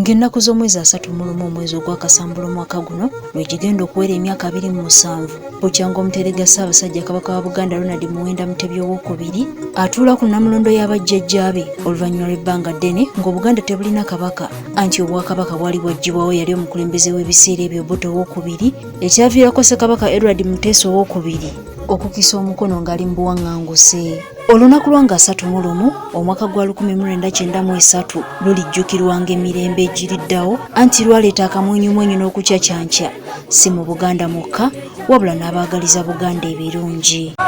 Ng'ennaku z'omwezi 31 omwezi ogwa Kasambula omwaka guno lwe gigenda okuwera emyaka 27 bukyanga Omuteregga Ssaabasajja Kabaka wa Buganda Ronald Muwenda Mutebi Owookubiri atuula ku Nnamulondo y'abajjajjaabe oluvannyuma lw'ebbanga ddene ng'Obuganda tebulina Kabaka, anti Obwakabaka bwali bwaggyibwawo yali omukulembeze w'ebiseera ebyo Obote Owookubiri, ekyaviirako Ssekabaka Edward Muteesa Owookubiri okukisa omukono ng'ali mu buwaŋŋanguse. Olunaku lwa nga 31 omwaka gwa 1993 lulijjukirwanga emirembe egiriddawo, anti lwaleeta akamwenyumwenyu n'okucacyanca si mu Buganda mwokka wabula n'abaagaliza Buganda ebirungi.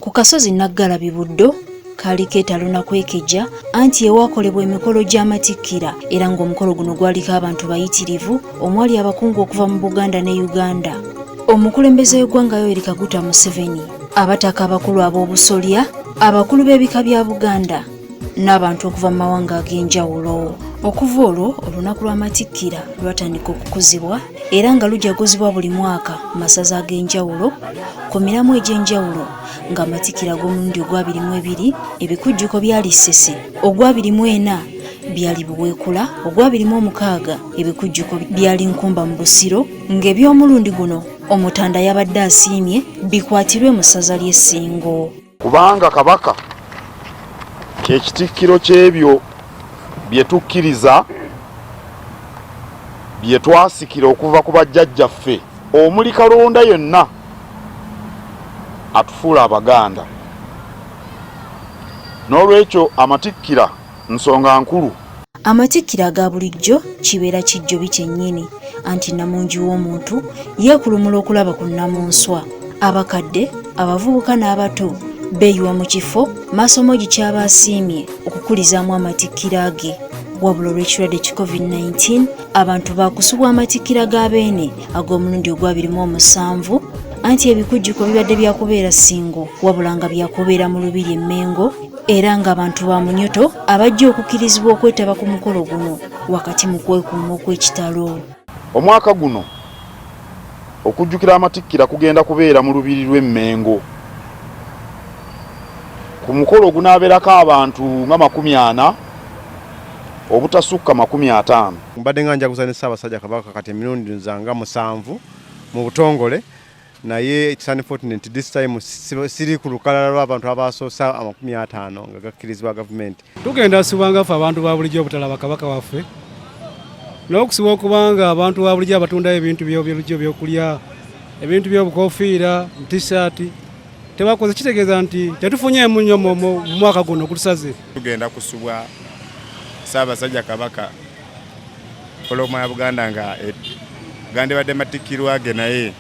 Ku kasozi Naggalabi Buddo kaali keetalo na kwekejja, anti ewaakolebwa emikolo gy'amatikkira, era ng'omukolo guno gwaliko abantu bayitirivu omwali abakungu okuva mu Buganda ne Uganda, omukulembeze w'eggwanga Yoweri Kaguta Museveni, abataka abakulu ab'obusolya, abakulu b'ebika bya Buganda n'abantu okuva mu mawanga ag'enjawulo. Okuva olwo olunaku lw'amatikkira lwatandika okukuzibwa era nga lujaguzibwa buli mwaka mu masaza ag'enjawulo ku miramwa egy'enjawulo, ng'amatikkira ag'omulundi ogwa 22 ebikujjuko byali Ssese, ogwa 24 byali Buweekula, ogwa 26 ebikujjuko byali Nkumba mu Busiro, ng'eby'omulundi guno Omutanda yabadde asiimye bikwatirwe mu ssaza ly'Essingo. Kubanga Kabaka kyekitikkiro ky'ebyo bye tukkiriza, bye twasikira okuva ku bajjajjaffe, omuli kalonda yenna atufuula Abaganda. N'olwekyo amatikkira nsonga nkulu. Amatikkira aga bulijjo kibeera kijjobi kyennyini, anti nnamungi w'omuntu yeekulumula okulaba ku nnamunswa. Abakadde, abavubuka n'abato beeyiwa mu kifo Maasomogi ky'aba asiimye okukulizaamu amatikkira ge. Wabula olw'ekirwadde ki COVID-19, abantu baakusubwa amatikkira ga Beene ag'omulundi ogwa 27, anti ebikujjuko bibadde byakubeera Ssingo, wabula nga byakubeera mu Lubiri e Mmengo, era ng'abantu ba munyoto abajja okukkirizibwa okwetaba ku mukolo guno wakati mu kwekuuma okw'ekitalo. Omwaka guno okujjukira amatikkira kugenda kubeera mu Lubiri lw'e Mmengo ku mukolo ogunaabeerako abantu nga 40, obutasukka 50. Mbadde nga njaguza ne Ssaabasajja Kabaka kati emirundi nzanga musanvu mu butongole, naye it's unfortunate this time siri ku lukalala lw'abantu abasoose 50 nga gakkirizibwa gavumenti. Tugenda sibwanga ffe abantu ba bulijjo obutalaba Kabaka waffe, n'okusiba okubanga abantu ba bulijjo abatundayo ebintu byobujjo, byokulya, ebintu by'obukofiira, tisaati tebakoze, kitegeeza nti tetufunyeemu nnyo mu mwaka guno gutusaze. Tugenda kusubwa Ssaabasajja Kabaka Mpologoma ya Buganda nga gandibadde matikkirwa ge, naye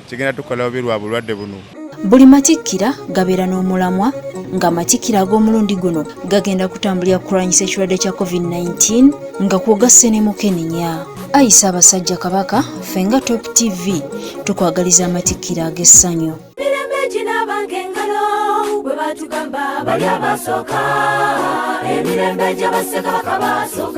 kigenda tukola bubi lwa bulwadde buno. Buli matikkira gabeera n'omulamwa, ng'amatikkira ag'omulundi guno gagenda kutambulira kulwanyisa ekirwadde kya COVID-19 nga kwogasse ne mukenenya. Ayi Ssaabasajja Kabaka, ffe nga Top TV tukwagaliza amatikkira ag'essanyu. Mirembe ginaabanga engalo bwe batugamba bali abasooka, emirembe gy'abassekabaka basooka.